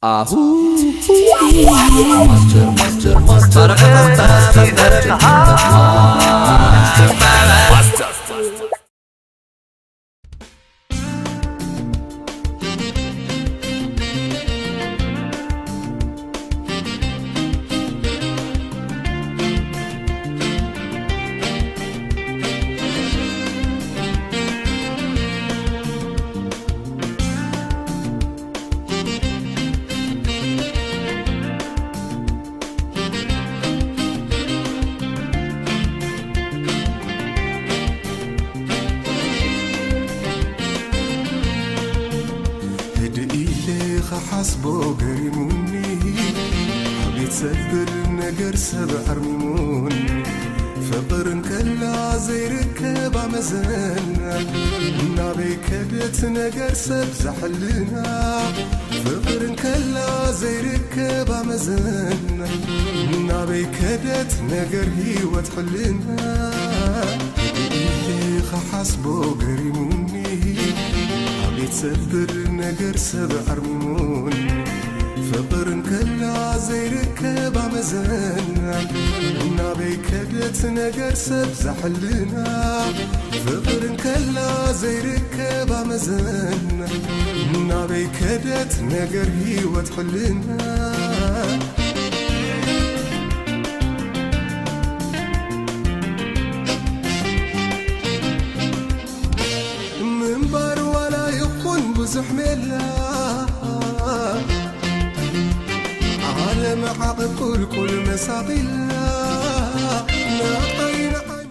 ኣሁ ማስተር ማስተር ማስተር ማስተር ህድእ ኢለ ኸሓስቦ ገሪሙኒ፣ ኣቤት ሰብር ነገር ሰብ ኣርሚሙኒ። ፍቕር እንከላ ዘይርከብ ኣመዘና፣ ናበይ ከደት ነገር ሰብ ዘሕልና። ፍቕር እንከላ ዘይርከብ ኣመዘና፣ ናበይ ከደት ነገር ህይወት ሕልና። ኢለ ኸሓስቦ ገሪሙኒ፣ ኣቤት ሰብር ነገር ሰብ ኣርሚሙኒ። ፍቕር እንከላ ዘይርከብ ኣመዘና፣ ናበይ ከደት ነገር ሰብ ዘሕልና። ፍቕር እንከላ ዘይርከብ ኣመዘና፣ ናበይ ከደት ነገር ህይወት ሕልና። ምንባር ዋላ ይኹን ብዙሕ ሜላ፣ ዓለም ዓቕብ ቁልቁል መሳቒላ። ንዓይ ንዓይ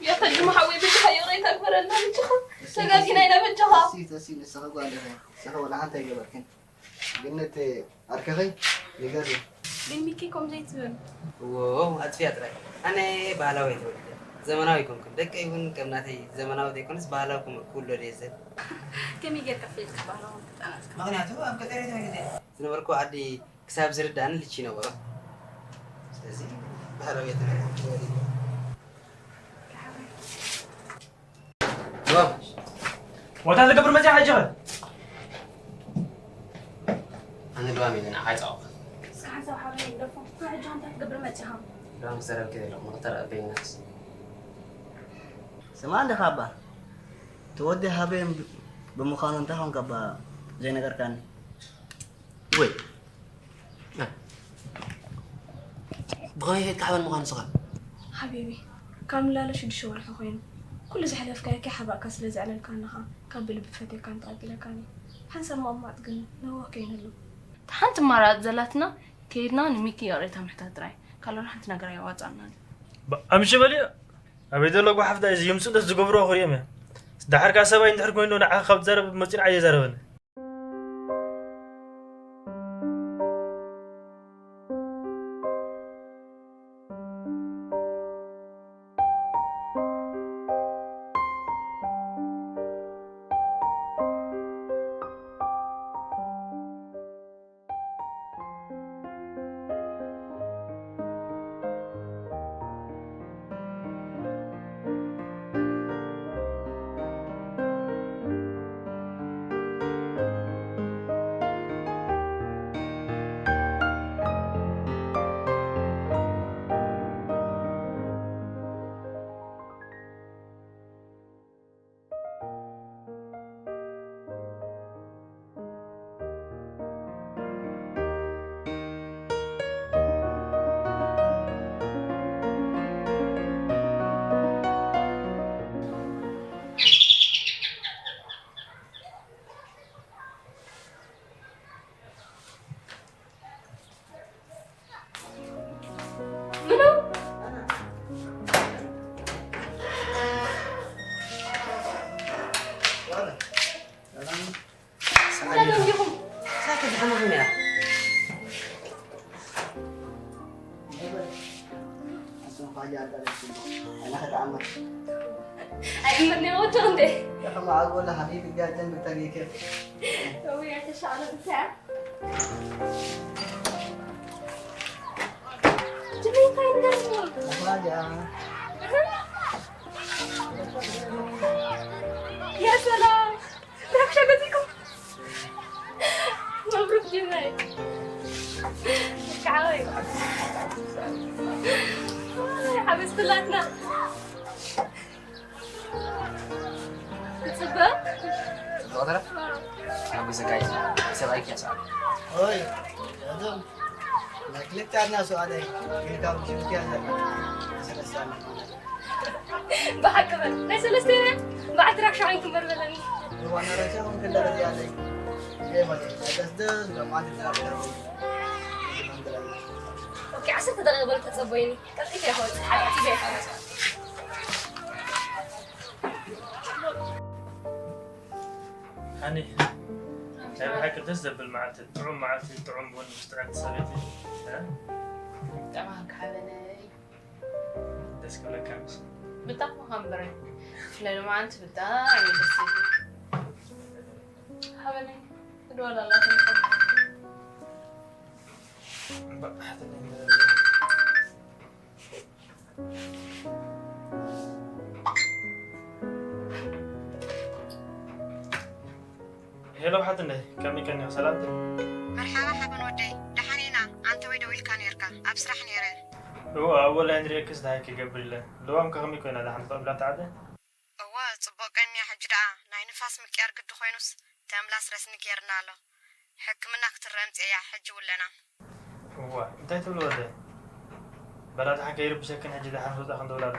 የኸድሞ ሓወይ፣ በጃኻ ይቕሬታ ግበረልና፣ በጃኻ። ተጋጊና ኢና፣ በጃኻ። ተሲ፣ ተሲ፣ ንስኺ ጓል ኢኺ። ንስኺ ወላ ሓንቲ ኣይገበርክን። ገነት ዓርከኸይ ይገርም። ግን ሚኪ ከምኡ ዘይትብል። ዎ፣ ኣጥፍያ ጥራይ። ኣነ ባህላዊ እየ ተወሊደ። ዘመናዊ ኣይኮንኩን። ደቀይ እውን ከም ናተይ ዘመናዊ ዘይኮነስ ባህላዊ ክም-፣ ክውለድ እየ ዝደሊ። ከመይ ጌርካ ፈሊጥካ ባህላዊ ተጣናጽካ? ምኽንያቱ ኣብ ገጠር እየ ተወሊደ። ዝነበርኩ ዓዲ ክሳብ ዝርዳእኒ ልቺ ነበሮ። ስለዚ ባህላዊ እየ ተወሊደ። ዋ። ዋታ ትገብር መጽያ ሓጅኸ? ኣነ ልዋም ኢለ ንዓኻ ይጻወቕ። እስከ ሓንሳብ ሓበን ይግደፎ። ኩሉ ሕጂ እንታይ ትገብር መጺኻ? ልዋም ክዘረብኪ ዘለኹ፣ ንኽተረኣበይናስ። ስማ እንደ ካባ፣ እቲ ወዲ ሃበይ ብ-፣ ብምዃኑ እንታይ ኾንካ እባ ዘይነገርካኒ? ወይ። ብኸመይ ከይድካ ሓበን ምዃኑ ንስኻ? ሓቢቢ፣ ካብ ንላለ ሽዱሽተ ወርሒ ኮይኑ። ኩሉ ዘሕለፍካዮ ከይሓባእካ ስለ ዘዕለልካኒ ኸኣ ካብ ብልቢ ፈትየካን ተቐቢለካን እየ። ሓንሳብ ምቕማጥ ግን ነዋህ ከይንህሉ። እታ ሓንቲ ኣማራጺ ዘላትና ከይድና ንሚኪ ይቕሬታ ምሕታት ጥራይ። ካልእ ሓንቲ ነገር ኣየዋጽኣናን። ባ-፣ ኣምሺ በልዮ። ኣበይ ዘሎ ጓሓፍ ዳኣ እዚ ይምጽኡ ደስ ዝገብርዎ ክርእዮም እየ። ደሓር ከኣ ሰብኣይ እንድሕር ኮይኑ ንዓኻ ካብ ትዛረብ መጺኡ ንዓይ የዛረበኒ። ኣይእምር ነይሩ ወዲ ክንደይ? يا خما عقول حبيبي قاعد جنبك تلقي كيف؟ هو يا تشعر بتاع. جميل فاين قرني. يا سلام. ضحك شقتكم. مبروك جميل. ከዓወይ ሓበስ ኩላትና። ትጽበ? ጽቡቕ ተረፍ? ናብ ዘጋይ ሰብኣይ ክያሳ። ኦይ፣ ያዞም። ናይ ክልተ ኣድና ሰብኣይ፣ ግን ካብ ሽምትያ ዘላ። ሰለስተ ኣድና። ብሓቂ በል። ናይ ሰለስተ እያ? በዓል ትራክ ሸውዓይ ክምበር በለኒ። እዋ፣ ናይ ራሻ ኹን ክንደረግ እያ ዘይ። እየ ማለት፣ ደስ ደስ፣ ለማት ትራክ ሸውዓይ። ኦኬ፣ ዓሰርተ ደቂቕ በል ተጸበይኒ። ቀልጢፈ ይኸውጽእ፣ ሓጢኣት ይዘይፈረሰ። ሃኒ፣ ናይ ብሓቂ ደስ ዘብል መዓልቲ፣ ጥዑም መዓልቲ፣ ጥዑም ቡን ምስ ጥዕምቲ ሰበይቲ፣ እ? ጠማም ሓበነይ። ደስ ክብለካ ምስ። ብጣዕሚ ከንብረ። ብፍላይ ሎማዓንቲ ብጣዕሚ ደስ ይብል። ሓበነይ፣ ትድወል ኣላ ትንፋ። እምበር፣ ሓተለይ። ሄሎ ሓትነይ፣ ከመይ ቀኒኺ? ሰላም ድዩ? መርሓባ ሓበን ወደይ፣ ደሓን ኢና። ኣንተ ወይ ደዊልካ ነይርካ፣ ኣብ ስራሕ ነይረ። እወ፣ ኣብ ወላይ ንርእየክስ ደሃይ ክገብር ኢለ። ልዋም ከ ከመይ ኮይና? ደሓን ትቕብላ ተዓደ? እወ፣ ጽቡቕ ቀንያ። ሕጂ ደኣ ናይ ንፋስ ምቅያር ግዲ ኮይኑስ፣ ተምላስ ረስኒ ጌርና ኣሎ። ሕክምና ክትረምጽ እያ ሕጂ ውለና። እዋ፣ እንታይ ትብሊ ወደይ? በላ ደሓን ከይርብሸክን ሕጂ ደሓን ክወጻ ክንድውላሉ።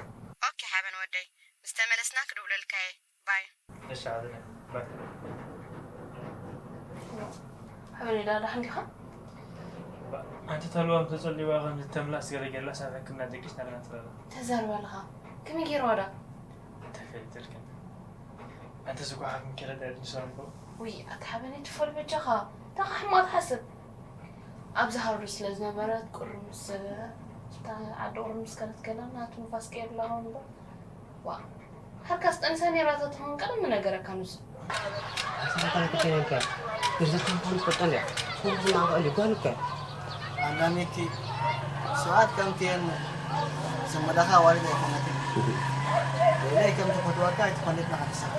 ኦኬ ሓበን ወደይ፣ ምስ ተመለስና ክድውለልካ እየ። ባይ። እሺ ሓዘነ፣ ባይ። ሓበን ዳ ደሓን ዲኻ? ባ-፣ ኣንቲ ተልዋ ተጸሊዋ ከም ዝተምላስ ገለ ጌርላ ሳብ ሕክምና ደቂስና ገና ትረዳ። ተዛርባልኻ። ከመይ ጌርዋ ዳ? ተፈልጥልክን። ኣንተ ዝጓሓፍ ምኬለ ዳድን ሰምኮ። ውይ፣ ኣታ ሓበነይ ትፈል በጃኻ። እንታይ ሕማቕ ትሓስብ? ኣብዚ ሃርዱ ስለ ዝነበረት ቁሪ ምስ፣ እታ ዓዲ ቁሪ ምስ ከለት ገና ናቱ ንፋስ ቀይርላ ውን እምበር። ዋ፣ ሃርካስ ጠኒሳ ነይራ ተትኸውን ቀደም ምነገረካ ንሱ። ኣስማታ ኣይትከነልካ። ንዘትም ኳን ትፈልጦ እንድያ። ኩሉ ዝማዕበሉ ጓል እኮ። ኣና ሚኪ፣ ሰዓት ከምቲ የን ዝመዳኻ ዋሪድ ኣይኮነትን። ለይለይ ከም ትፈትወካ ኣይትፈልጥና ሓንሳብ።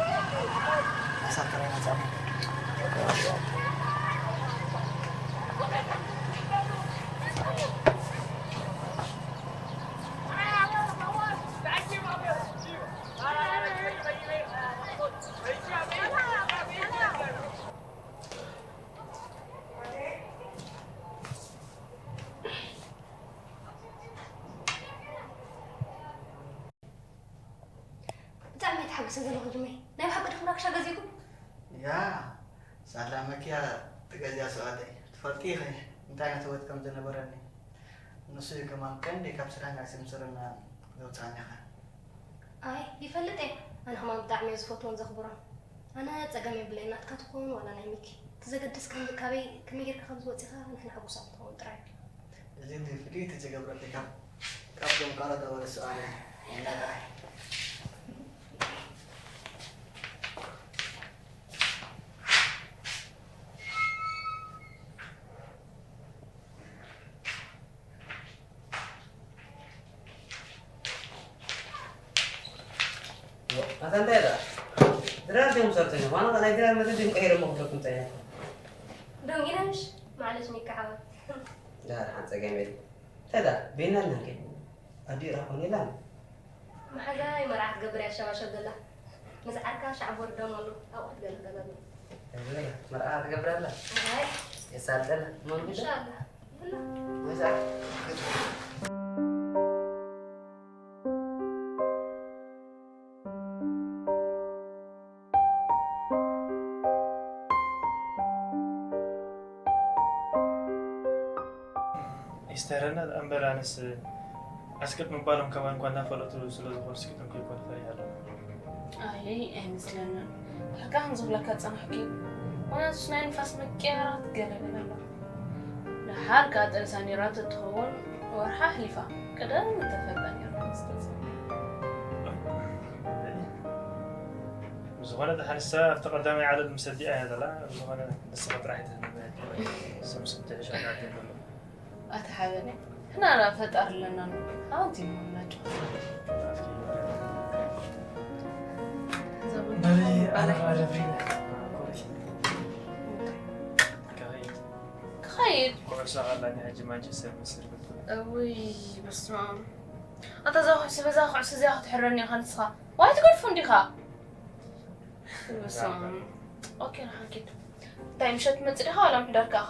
ሓሳብ ጥራይ ናጻ። ብጣዕሚ እየ ተሓጒሰ ዘለኹ ጅመይ። ናይ ብሓቂ ዲኹም ራክሻ ገዚእኩም? ያ፣ ሳላ መኪያ ትገዝያ ሰብኣተይ። ትፈልጢ ኢኺ እንታይ ዓይነት ህይወት ከም ዝነበረኒ። ንሱ እዩ ከማን ቀንዲ ካብ ስራሕ ናይ ስምስርና ዘውፅኣኒ ኸ። ኣይ፣ ይፈልጥ እየ። ኣነ ከማን ብጣዕሚ እየ ዝፈትዎን ዘኽብሮን። ኣነ ጸገም የብለይን፣ ናትካ ትኸውን ዋላ ናይ ሚኪ። እቲ ዘገድስ ከም ካበይ፣ ከመይ ጌርካ ከም ዝወጺኻ ንሕና ሕጉሳት ንኸውን ጥራይ። እዚ ግን ፍልይቲ ዝገብረለይ ካብ፣ ካብቶም ካልኦት ኣባላት ሰኣለ ይነግረይ። ኣታ እንታይ ደኣ? ድራር ድዮም ሰርተኛ? ዋና ናይ ድራር መደብ ድዮም ቀይሮሞ ክብለኩም ጸኒሐ። ደንጊና ምሽ? ማዕለሽ ሚካ ሓወይ። ድራር ሓን ጸገም የለን። እንታይ ደኣ? በይና ኣለና ከ? ኣዲኡ ራኾን የላን? መሓዛይ መርዓ ክትገብር እያ ትሸባሸብ ዘላ። ምስ ዓርካ ሻዕ ቦርዶም ኣሎ፣ ኣብኡ ክትገለገል ኣሎ። እወ፣ መርዓ ትገብር ኣላ? ኣይ። የሳልጠላ። መን ጉዳ? ኢንሻላህ። ብላ። ወይዛ። ይስተረና እምበር ኣነስ ኣስቅጥ ምባሎም ካባን እኳ እናፈለጡ ስለ ዝኾኑ ስኪቶም ከይኮኑ ፈሪሃ ኣለኹ። ኣይ ኣይመስለንን። ሕርቃን ዝብለካ ጸናሕኪ። ዋላ ንሱ ናይ ንፋስ መቀየራት ገለ ገለ ኣሎ። ደሓር ከኣ ጠንሳ ነይራ ተትኸውን ወርሓ ኣሕሊፋ። ቀደም ተፈልጣ ነይራ መስተንሳ። ብዝኾነ ደሓር ንሳ ኣብቲ ቀዳማይ ዓለም ምስ ኣዲኣ እያ ዘላ። ብዝኾነ ንስኺ ጥራሕ ኣይትህነኒ። ሰምስም ትሕሻ ናት ዘሎ። ኣታ ሓበነይ፣ ንሕና ደኣ ፈጣሪ ኣለና። ኣንቲ ንኾንና ጆ። በሊ፣ ኣነ ኸኣ ደብሪለ። ክኸይድ። ክኸይ ኩዕሶ ኣላኒ ሕጂ ማንቸስተር መስር ክትብል። እውይ፣ በስመ ኣብ። ኣታ እዛ ኩዕሶ፣ በዛ ኩዕሶ እዚኣ ክትሕረኒ ኢኻ ንስኻ። ዋይ ትገድፎ እንዲኻ። በስመ ኣብ። ኦኬ፣ ንሓንኪድ። እንታይ ምሸት ትመጽእ ዲኻ ዋላ ምሕዳር ከኣኻ?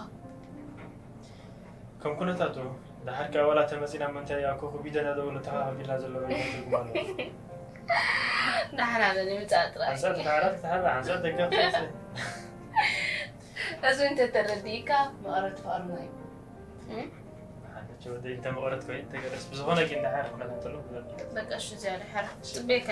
ከም ኩነታቱ፣ ደሓር ከኣ ዋላ ተመጺና ምንታይ ኣብ ኮኹ ቢደና ደውሎ ተኻኺቢልና ዘሎ በይና ትርጉም ኣለዎ። ደሓን ኣለ ንምጻእ ጥራይ። ሓንሳብ ተሓራ ተሓራ፣ ሓንሳብ ደገፍ ትመጽእ። እዚ እንተ ተረዲእካ መቐረት ፍቕርና እዩ። እም? ሓንተ ወደይ እንተ መቐረት ኮይኑ ተገረስ ብዝኾነ ግን ደሓር ክኸታተሎ ክዘሉ። በቃ እሺ፣ ዝያዳ ሓራ ጽቤካ።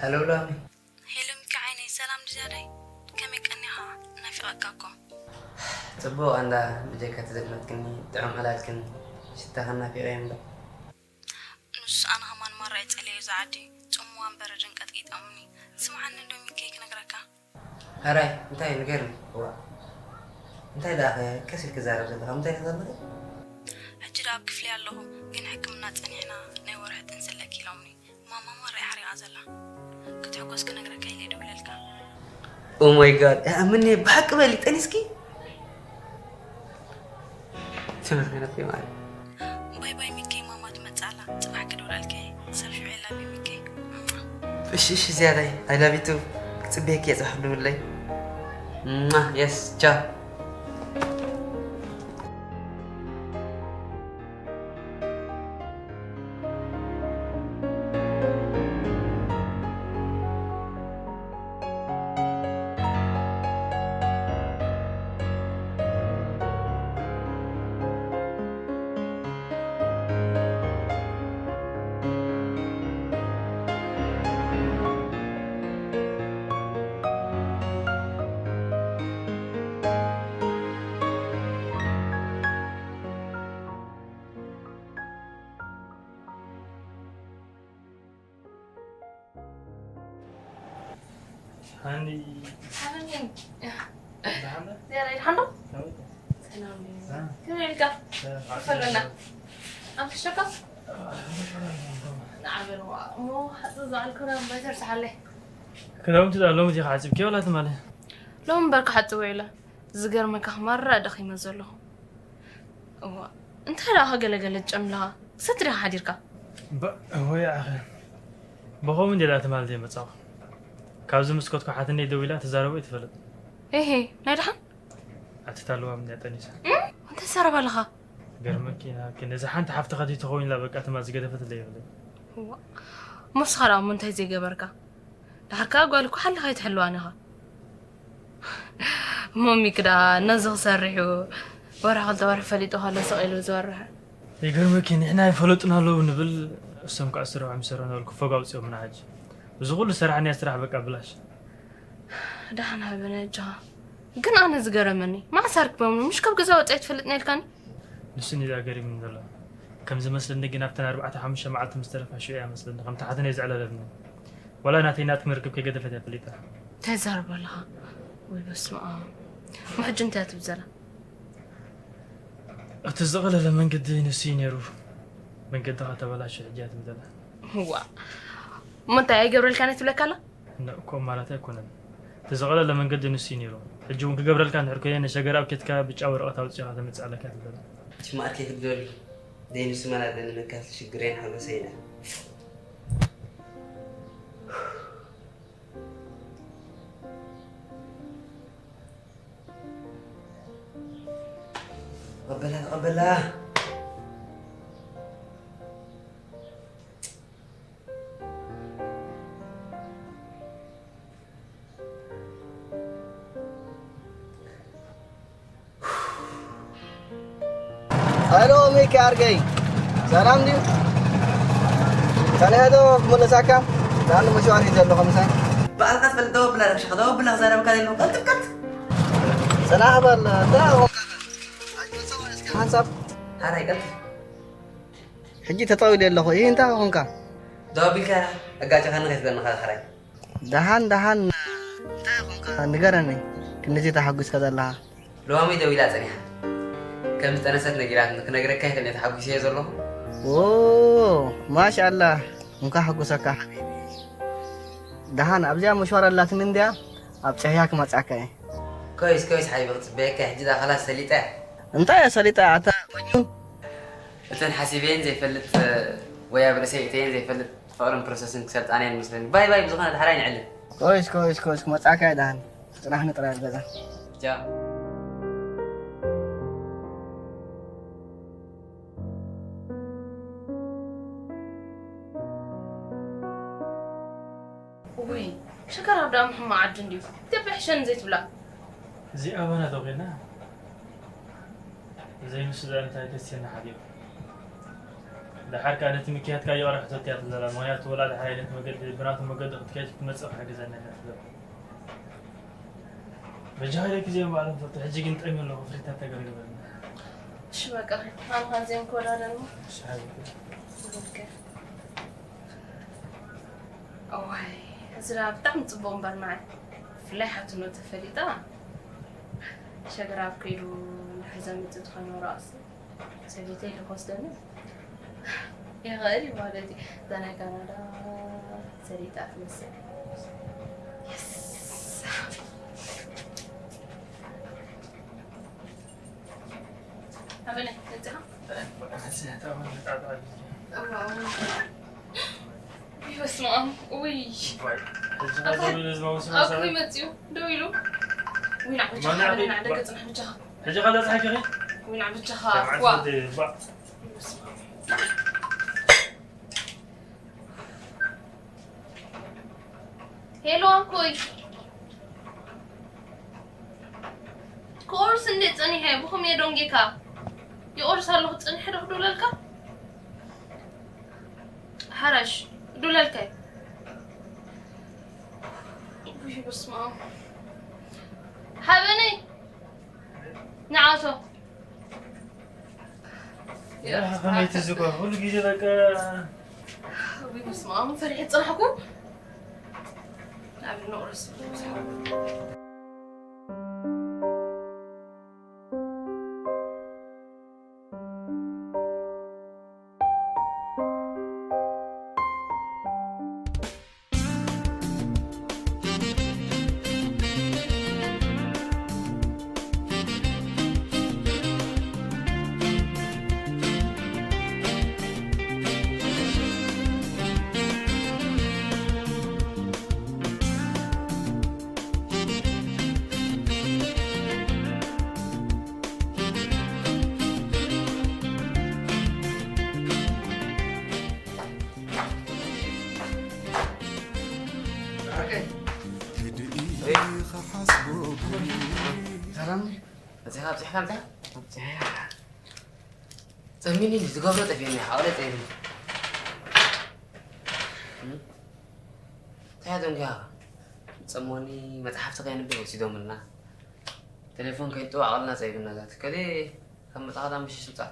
ሄሎ ላሚ። ሄሎ ሚኪ ዓይነይ፣ ሰላም ድያዳይ? ከመይ ቀኒኻ? ናፊቐካ እኮ። ጽቡቕ ኣንዳ፣ ብጀካ ተዘግመትክኒ ጥዑም ዕላልክን ሽታኽን ናፊቐ እየ እምበር። ንሱ ኣነ ኸማን ማራ እየ ጸልየዮ፣ እዚ ዓዲ ጽምዋን በረድን ቀጥቂጦምኒ። ስምዓኒ እንዶ ሚኪ ክነግረካ። ሕራይ እንታይ ንገርኒ። እዋ እንታይ ደኣ ቀስ ኢልክ ዛረብ ዘለኻ እንታይ ኢኻ ዘለኻ? ሕጂ ደኣ ኣብ ክፍሊ ኣለኹ፣ ግን ሕክምና ጸኒሕና ናይ ወርሒ ጥንሲ ኣለኪ ኢሎምኒ። ማማ ማራ እያ ሓሪቓ ዘላ። ክትሕጎስ ክነግረካ ኢለ ይደውለልካ። Oh my God፣ ኣይኣምን'የ፣ ብሓቂ በሊ፣ ጠኒስኪ? ትምህርቲ ነጥቢ ማለት። ባይ ባይ ሚኪ፣ ማማ ትመጽእ ኣላ። ጽባሕ ክድውለልካ እየ። ክሳብ ሽዑ I love you ሚኪ። እሺ፣ እሺ፣ ዝያዳይ፣ I love you too። ክጽበየኪ እየ፣ ጽባሕ ደውለለይ። ሟ፣ yes፣ ቻው። ሃኒ። ሃኒ። ደሓን ዶ? ዝያዳ ደሓን ዶ? ከመይ? ሰላም ድዩ? እ። ከመይ ኢልካ? እ፣ ከፈለና። ኣምሽተካ? እ፣ ንዓበልዋ። እሞ፣ ሓፁ ዝዓልከና እምበር ተርሳሓለይ። ክዳውንቲ ደኣ ሎሚ ዲኻ ሓፂብኪ ወላ ትማሊ? ሎሚ እምበር ክሓፅብ ውዒለ። ዝገርመካ፣ ክማራ ደኺመ ዘለኹ። እዋ፣ እንታይ ደኣ ገለገለ ትጨምለኻ? ክሰቲ ዲኻ ሓዲርካ? ባ-፣ እወ፣ ይኣኸ። ብኸምኡ እንዴ ደኣ ትማል ዘይመጻኹ? ካብዚ መስኮት ኳሓትነይ ደው ኢላ ትዛረቦ ኣይትፈልጥ። ኤሄ፣ ናይ ደሓን? ኣቲ ታልዋ ምንድያ ጠኒሳ? እም? እንታይ ትዛረብ ኣለኻ? ገርመኪ ናብኪ፣ ነዛ ሓንቲ ሓፍትኻ ተይትኸውን ኢላ በቃ ትማል ዝገደፈትለይ ይብለይ። እዋ፣ ሞስኻ ደኣ እሞ እንታይ ዘይገበርካ? ደሓር ከኣ ጓል እኮ ሓልኻ ኣይትሕልዋን ኢኻ። እሞ ሚኪ ደኣ ነዚ ክሰርሕ እዩ ወርሒ ክልተ ወርሒ ፈሊጡ ከሎ ስቕ ኢሉ ዝወርሕ። ይገርመኪ፣ ንሕና ኣይፈለጡን ኣለዉ ንብል፣ እሶም ከኣ ስርሖም ይሰርሑ ነበልኩ፣ ፎግ ኣውጺኦምና ሕጂ። እዚ ኩሉ ዝሰራሕናዮ ስራሕ በቃ ብላሽ። ደሓን ሃበኒ ኣጆኻ። ግን ኣነ ዝገረመኒ፣ መዓስ ኣርኪቦምኒ? ምሽ ካብ ገዛ ወጺኣ ኣይትፈልጥን ኢልካኒ? ንሱ እንድዩ ደኣ ገሪሙኒ ዘሎ። ከም ዝመስለኒ ግን ኣብተን ኣርባዕተ ሓሙሽተ መዓልቲ ምስ ተረፋ ሽዑ እያ መስለኒ፣ ከም ተሓትነ እዩ ዘዕለለኒ። ዋላ ናተይ ናትክን ርክብ ከይገደፈት እያ ፈሊጣ። እንታይ ትዛረብ ኣለኻ? ወይ በስመ ኣብ። እሞ ሕጂ እንታይ እያ ትብል ዘላ? እቲ ዝቐለለ መንገዲ ንሱ እዩ ነይሩ። መንገድኻ ተበላሽዩ ሕጂ እያ ትብል ዘላ። እዋ። እሞ እንታይ ኣይገብረልካን እየ ትብለካ ኣላ? ነ-፣ ከምኡ ማለት ኣይኮነን። እቲ ዝቐለለ መንገዲ ንሱ እዩ ነይሩ። ሕጂ እውን ክገብረልካ እንድሕር ኮይነ፣ ንሸገር ኣብ ኬድካ ብጫ ወረቐት ኣውጺእኻ ተምጽእ ኣለካ ትብል። እቲ ማእከይ ክደሉ፣ ደይ ንሱ መን ኣለኒ መካሲ ሽግረይን ሓጎሰይን እያ። ተቐበላ፣ ተቐበላ። ሄሎ ሚኪ ኣርገይ፣ ሰላም ድዩ? ጸኒሐ ዶ ክምለሳካ? ዛን መሽዋር እዩ ዘለኹ ምሳይ። ባዕልኻ ትፈልጥ ደው ኣብላ ረብሻኻ፣ ደው ኣብላ ክዛረበካ ዘለኹ። ቀልጥፍ፣ ቀልጥፍ። ጽናሕ በል፣ እንታይ ኾንካ? ሓንሳብ። ሓራይ ቀልጥፍ። ሕጂ ተጠው ኢለ ኣለኹ። ይህ እንታይ ኾንካ? ደው ኣቢልካ ኣጋጭኻኒ ከይትብለኒ ኻል ሓራይ። ደሓን፣ ደሓን። እንታይ ኾንካ? ንገረኒ። ክንድዚ ተሓጒስካ ዘለኻ። ሎሚ ደዊላ ጸኒሓ። ከም ዝጠነሰት ነጊራትኒ። ክነግረካ ይኽእል እየ፣ ተሓጒሰ እየ ዘለኹ። ኦ፣ ማሻኣላህ። እንኳ ሓጎሰካ ሓቢቢ። ደሓን፣ ኣብዚኣ መሽዋር ኣላትኒ እንድያ፣ ኣብ ጨህያ ክመጽኣካ እየ። ኮይስ፣ ኮይስ ሓቢቢ፣ ክጽበየካ እየ። ሕጂ ደኣ ኸላስ ሰሊጠ። እንታይ እያ ሰሊጠ? ኣታ መጅኑን። እተን ሓሲበየን ዘይፈልጥ፣ ወይ ኣብ ርእሰይ እተየን ዘይፈልጥ ፍቕርን ፕሮሰስን ክሰልጣነ እየን መስለኒ። ባይ ባይ፣ ብዝኾነ ደሓራይ ንዕልል። ኮይስ፣ ኮይስ፣ ኮይስ፣ ክመጽኣካ እየ ደሓን። ጽናሕኒ ጥራይ ኣብ ገዛ። ቻው። ውይ፣ ሸገራብ ደኣ ምሕማቕ ዓዲ እንድዩ። ኢትዮጵያ ሕሸኒ ዘይትብላ። እዚ ኣባና ተኾይና፣ ዘይንሱ ዘ እንታይ ተስየና ሓዲሩ። ደሓር ከኣ ነቲ ምክያድካ ይቕረ ሕተት እያ ትዘላ። ምኽንያቱ ወላ ደሓር ነቲ መገዲ፣ ብናቱ መገዲ ክትከይድ ክትመጽእ ክሕግዘና እያ ትዘላ። በጃኻ ኢለ ግዜ ባዕሎም ፈቱ። ሕጂ ግን ጠምየ ኣለኹ፣ ፍሪታት ተገርግበኒ። እሺ በቃ፣ ኣነ ኸኣ ዜም ክወዳደር እሞ። እሺ ሓቢቢ። ይበልከ። እዋይ፣ እዚ ደኣ ብጣዕሚ ጽቡቕ እምበር ንዓይ። ብፍላይ ሓትኖ ተፈሊጣ፣ ሸገራብ ከይዱ እንድሕር ዘምጽእ ተኾይኑ ረኣሲ፣ ሰበይተይ ኢሉ ክወስደኒ ይኽእል እዩ ማለት እዩ። እዛ ናይ ካናዳ ሰሊጣ ትመስል። የስ! ኣበይ መጺኻ? እዋ፣ እዋ። ውይ፣ በስመ ኣብ። ውይ። ኣታ፣ ኣኩይ መጺኡ። ደው ኢሉ። ውይ፣ ንዓ ብጃኻ፣ ንዓ ደገ ጽናሕ ብጃኻ። ሕጂ ኸኣ ዛሓኪ ኸ? ውይ፣ ንዓ ብጃኻ። ዋ። ሄሎ ኣንኮይ፣ ክቆርስ እንዴ ጸኒሐ፣ ብኸመይ ደንጊኻ? ይቆርስ ኣለኹ፣ ጸኒሐ ዶ ክድውለልካ? ሓራሽ፣ ክድውለልካ እዩ። ውይ፣ በስመ ኣብ። ሓበነይ፣ ንዓቶ። ከመይ ትዝኮ? ኩሉ ግዜ በቃ። ውይ፣ በስመ ኣብ፣ ፈሪሐ ጽናሕኩ። ኣብ ንቑረስ። ሰላም። በጺሕካ፣ በጺሕካ እንታይ? በጺሐ። ጸሚኒ፣ ዝገብሮ ጠፊእኒ፣ ሓውለ ጸሚኒ። እም? እንታይ ኣደንጉያ? ጸሞኒ፣ መጽሓፍቲ ከየንብብ ወሲዶምልና። ቴሌፎን ከይንጥዋቐልና ጸይብና ዛት። ከደ ካብ መጻኻ ዳ ምሽሽ ምጻእ።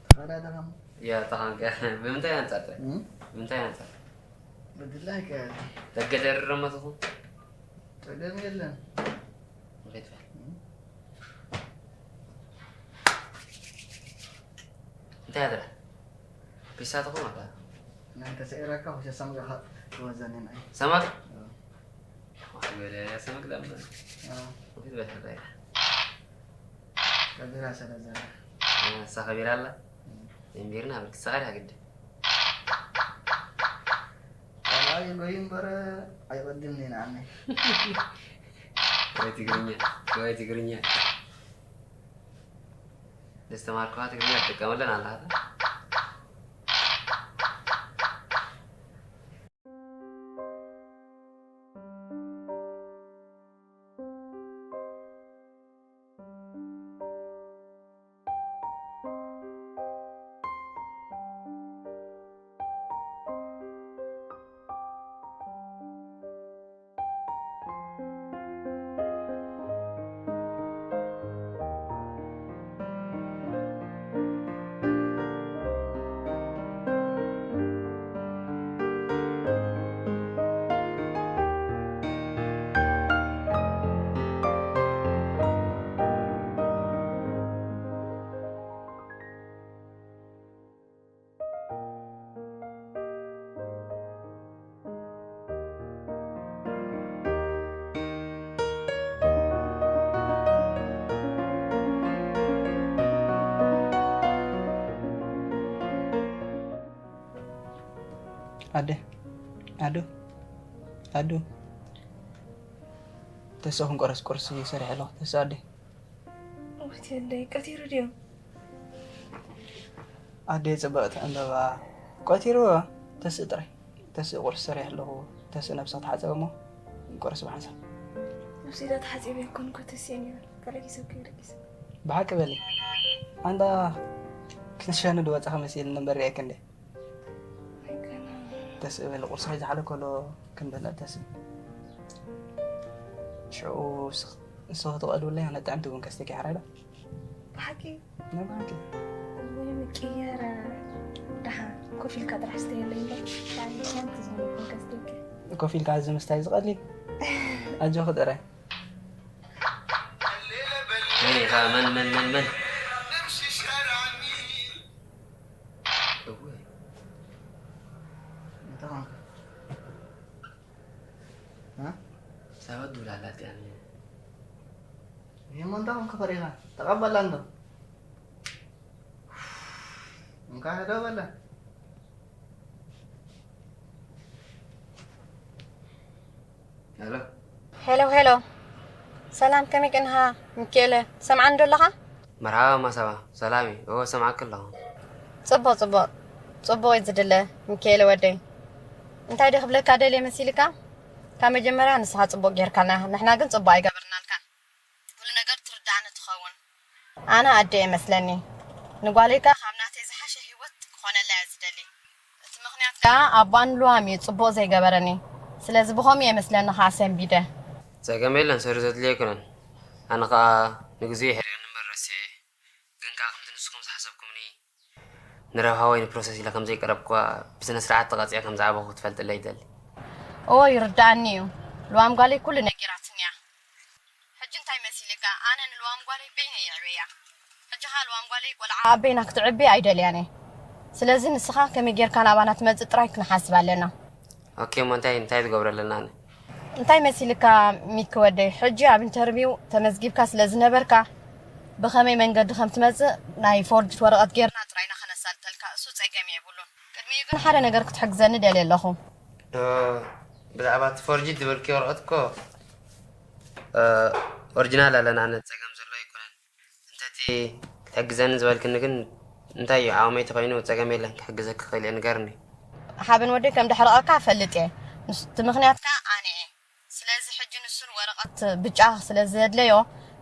ተኸዳደኻ እሞ። ያ፣ ተኻንከ። ብምንታይ ኣንጻር? እም? ብምንታይ ኣንጻር? ብድላይካ። ደገ ደርረ መትኹ? ጸገም የለን። ንኸይድ በል። እም? እንታይ ኣድራ? ፒሳ ትኹን ኣታ? ናይ ተሰዒረካ ውሸ ሰምጋኻ ትወዘኒ ናይ። ሰማግ? ኣዎ። ዋይ በለ ሰማግ ዳማ። ኣዎ። ንኸይድ በል ሕራይ። ከቢራ ስለ ዘላ። ንሳ ከቢራ ኣላ? እም። የምቢርና ብርክ ሰቓይ ግዲ። ካልኣይ ጎይ እምበር ኣይቐድምን ኢና ኣነ። ወይ ትግርኛ፣ ወይ ትግርኛ። ዘስተማርኩኻ ትግርኛ ትጥቀመለን ኣለኻ። ኣደ፣ ኣዶ፣ ኣዶ፣ ተስእ ክንቆረስ ቁርሲ ሰሪሐ ኣለኹ። ተስእ ኣደ። ወትየለይ ቀቲሩ ድዮም? ኣደ ጽብቕቲ ዕምበባ። ቆቲርዎ። ተስእ ጥራይ። ተስእ ቁርሲ ሰሪሐ ኣለኹ። ተስእ ነብሳ ተሓጸብ እሞ ቁርሲ ብሓንሳብ። ነብሲ ዳ ተሓጺበ ይኮን እኮ ተስእን ይብል። ገለ ጊዜ እኮ ይብል ጊዜ። ብሓቂ በሊ። ኣንዳ ክንሸኑ ድወጻኺ መሲልኒ እምበር ሪኤኪ እንዴ? ተስእ በሊ ቁርሲ ከይዝሓለ ከሎ ክንበልዕ ተስእ። ሽዑ ንስኺ ክትቐልውለይ ኣነ ጥዕምቲ ቡን ከስተኪ ሓራይ ዶ? ብሓቂ ናይ ብሓቂ። ወይ ምቅየረ። ደሓን ኮፍ ኢልካ ጥራሕ ስተየለይ እምበር ብጣዕሚ ጥዕምቲ ዝኾነ ቡን ከስተኪ። ኮፍ ኢልካ እዚ ምስታይ ዝቐልል ኣጆኺ ጥራይ። መን ኢኻ? መን መን መን መን? እወ። እንታይ ኾንካ? እ? ሰባት ድውላላት እያ። ይሄ ሞ እንታይ ኾንካ ፈሪኻ? ተቐበላ እንዶ። እንካ ሄሎ በላ። ሄሎ። ሄሎ ሄሎ። ሰላም ከመይ ቅንሃ ሚካኤለ ትሰምዓኒ ዶ ኣለኻ? መርሓባ ማሳባ ሰላም እዩ። እወ ሰምዓኪ ኣለኹ። ጽቡቕ ጽቡቕ ጽቡቕ እዩ ዝድለ ሚካኤለ ወደይ። እንታይ ድየ ክብለካ ደልየ መሲልካ? ካብ መጀመርያ ንስኻ ጽቡቕ ጌርካልና ንሕና ግን ጽቡቕ ኣይገበርናልካን። ኩሉ ነገር ትርድኣኒ ትኸውን። ኣነ ኣደ እየ መስለኒ። ንጓለይ ከኣ ካብ ናተይ ዝሓሸ ህይወት ክኾነላ እየ ዝደሊ። እቲ ምኽንያት ከኣ ኣቦኣ ንልዋም እዩ ጽቡቕ ዘይገበረኒ። ስለዚ ብኸምኡ እየ መስለኒ ከኣ ሰንቢደ። ጸገም የለን ሰሪ ዘድልዮ ኣይኮነን። ኣነ ከኣ ንግዚኡ የሕሪቕኒ እምበር ረሲዐ። ግን ከኣ ከምቲ ንስኹም ዝሓሰብኩምኒ ንረብሃ ወይ ንፕሮሰስ ኢለ ከም ዘይቀረብኩዋ ብስነ ስርዓት ተቐጺዐ ከም ዝዓበኹ ክትፈልጥለይ ይደሊ። እወ ይርድኣኒ እዩ። ልዋም ጓለይ ኩሉ ነጊራትኒ እያ። ሕጂ እንታይ መሲልካ ኣነ ንልዋም ጓለይ በይነይ የዕብያ። ሕጂ ኸኣ ልዋም ጓለይ ቆልዓ ኣብ በይና ክትዕቢ ኣይደልያን እየ። ስለዚ ንስኻ ከመይ ጌርካ ናባና ትመጽእ ጥራይ ክንሓስብ ኣለና። ኦኬ እሞ እንታይ እንታይ ትገብሩ ኣለና ኣነ እንታይ መሲልካ ሚኪ ወደይ፣ ሕጂ ኣብ ኢንተርቪው ተመዝጊብካ ስለ ዝነበርካ ብኸመይ መንገዲ ከም ትመጽእ ናይ ፎርጅድ ወረቐት ጌርና ጥራይ ኢና ከነሳልጠልካ፣ እሱ ጸገም የብሉን። ቅድሚኡ ግን ሓደ ነገር ክትሕግዘኒ ደልየ ኣለኹ። እ፣ ብዛዕባ እቲ ፎርጅድ ዝበልክዮ ወረቐት እኮ እ፣ ኦሪጂናል ኣለና፣ ኣነ ጸገም ዘሎ ኣይኮነን። እንተቲ ክትሕግዘኒ ዝበልክኒ ግን እንታይ እዩ ዓቕመይ ተኾይኑ ጸገም የለን ክሕግዘኪ ክእል እየ ንገርኒ። ሓበን ወደይ ከም ደሕርቐካ እፈልጥ እየ። ንሱ እቲ ምኽንያት ከኣ ኣነ እየ። ስለዚ ሕጂ ንሱ ንወረቐት ብጫ ስለ ዘድለዮ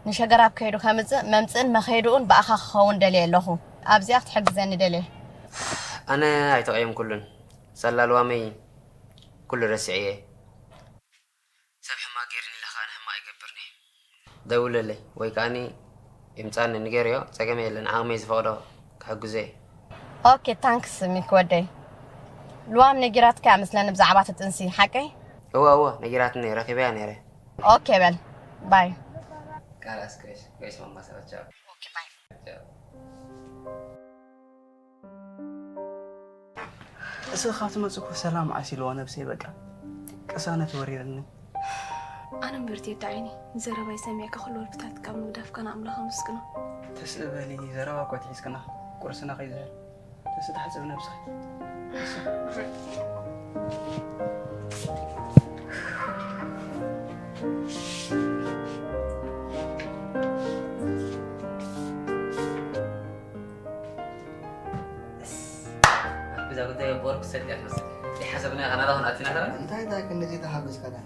ንሸገራብ ከይዱ ከምጽእ መምጽእን መኸይድኡን ብኣኻ ክኸውን ደልየ ኣለኹ። ኣብዚኣ ክትሕግዘኒ ደልየ። ኣነ ኣይተቐየምኩሉን። ሳላ ልዋመይ ኩሉ ረሲዐ እየ። ሰብ ሕማቕ ገይርኒ ኢለ ከኣ ንሕማቕ ይገብርኒ። ደውለለይ ወይ ከኣኒ ይምጻኒ ንገርዮ ጸገም የለን ዓቕመይ ዝፈቕዶ ክሕግዞ እየ። ኦኬ ታንክስ ሚክ ወደይ። ልዋም ነጊራትካ እያ መስለኒ ብዛዕባ እቲ ጥንሲ ሓቀይ? እወ እወ ነጊራትኒ ረኺበያ ነይረ። ኦኬ በል ባይ። ካላስ ኮይስ ኮይስ ማማ ሰባት ቻው። ኦኬ ባይ። ቻው። እስኻ ትመጽእ እኮ ሰላም ዓሲልዋ ነብሰይ በቃ ቅሳነት ወሪርኒ። ኣነ እምበር ቴዲ ዓይኒ ንዘረባይ ሰሚዕካ ኩሉ ወልፍታትካ ምግዳፍካ ንኣምላኽ ኣመስግኖ። ተስእ በሊ ዘረባ እኮ ኣትሒዝክና ቁርስና ከይዝሕል ተስእ ተሓጽቢ ነብስኺ። እዛ ጉዳይ ወርቅ ሰጥ ያትመስል ይሓሰብና ከናዳ ኹን ኣቲና ከራ እንታይ እንታይ ክንዚ ተሓጎስካ ዳ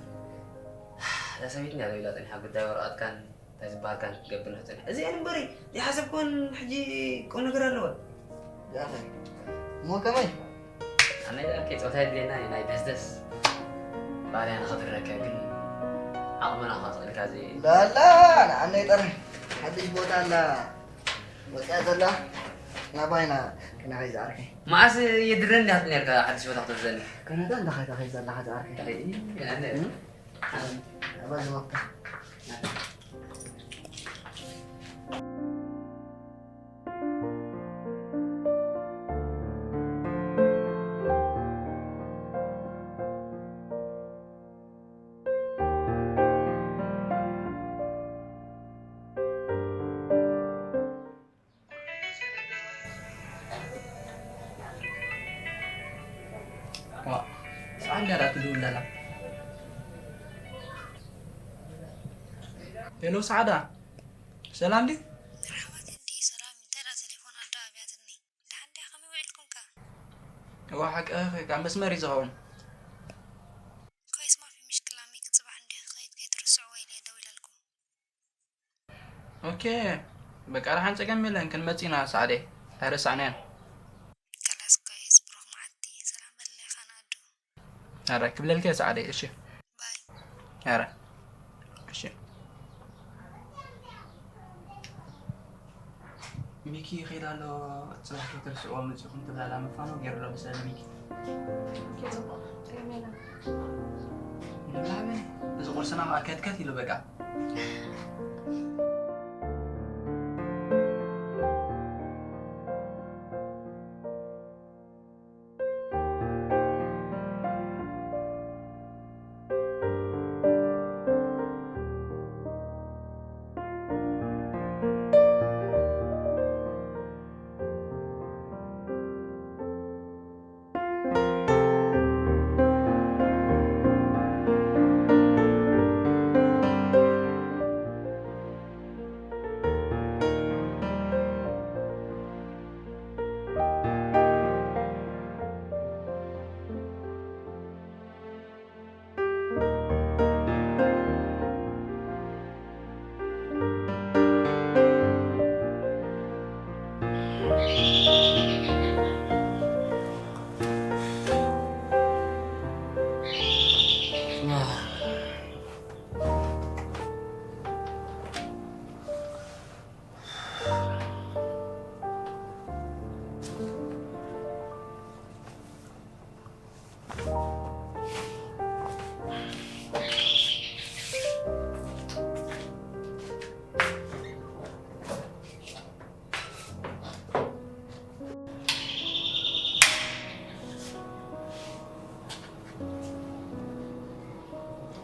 እዛ ሰበይትና ደው ኢላ ጸኒሓ ጉዳይ ወረቐትካን እንታይ ዝበሃልካን ክትገብር ንኽጸንሕ እዚአን እምበሪ ዘይሓሰብክወን ሕጂ ቁም ነገር ኣለወን እሞ ከመይ ኣነ ይልኣልከ ጾታ የድልየና እዩ ናይ ደስደስ ባርያ ንኸትረከ ግን ዓቕምና ከኽእልካ ዘይ ላላ ንዓነይ ጥራሕ ሓድሽ ቦታ ኣላ ወፅያ ዘላ ናባይና ክነኸይ ዝኣርኪ መዓስ የድረን ዲኻ ነርካ ሓድሽ ቦታ ክትወስደኒ ካናዳ እንዳኸይዳ ከይ ዘለኻ ዝኣርኪ ኣበዚ ወቅታ ዓንዳራ ትድውል ኣላ። ሄሎ ሰዓዳ፣ ሰላም ድዩ? መርሓባ ቴዲ፣ ሰላም። እንታይ ደኣ ቴሌፎን ኣደዋብያትኒ? ደሓን ድያ? ከመይ ውዒልኩም ከ? እዋ ሓቅኺ፣ ካብ መስመር እዩ ዝኸውን። ኮይስ ማፊ ምሽክላ ሚክ፣ ጽባሕ እንዲኺ ክኸይድ ከይትርስዕዎ ኢለ እየ ደዊለልኩም። ኦኬ፣ በቃ ደሓን ጸገም የለን፣ ክንመጽእ ኢና ሰዓደይ፣ ኣይረሳዕናያን። ከላስ ኮይስ ብሩኽ መዓልቲ፣ ሰላም በለለይ ኻና ኣዱ። ኣረ ክብለልከ ሰዓደይ፣ እሺ። ባይ። ኣረ እሺ። ሚኪ ይኸይድ ኣሎ፣ ጽባሕ ከይትርስዕዎ መጺኹም ትብላላ ምፋኑ ገይሩ ኣሎ መሰለኒ ሚኪ። ኦኬ፣ ጽቡቕ። ጸገም የለን። ንብላ በል። እዚ ቁርስና ኸኣ ከትከት ኢሉ በቃ።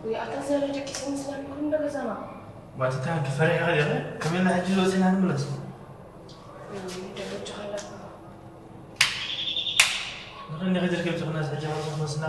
ወይ ኣታ ዘረ ደቂሰ መስላኒ ኩሉ እንደ ገዛና። ባትታ ክፈሪሕ ይኽእል ኢኸ? ከመይ ኢልና ሕጂ ዝወፅና ንምለስ? ወይ ደበጅ ኻላ። ንኽንዲ ከጀርከብ ትኽናስ ሕጂ ኻልሶ መስና።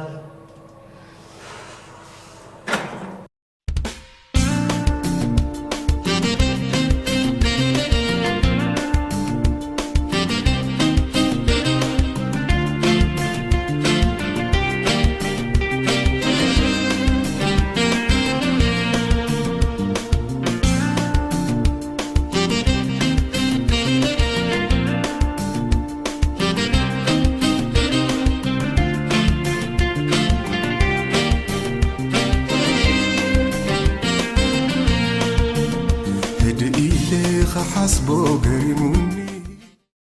ህድእ ኢለ ኸሓስቦ ገሪሙኒ።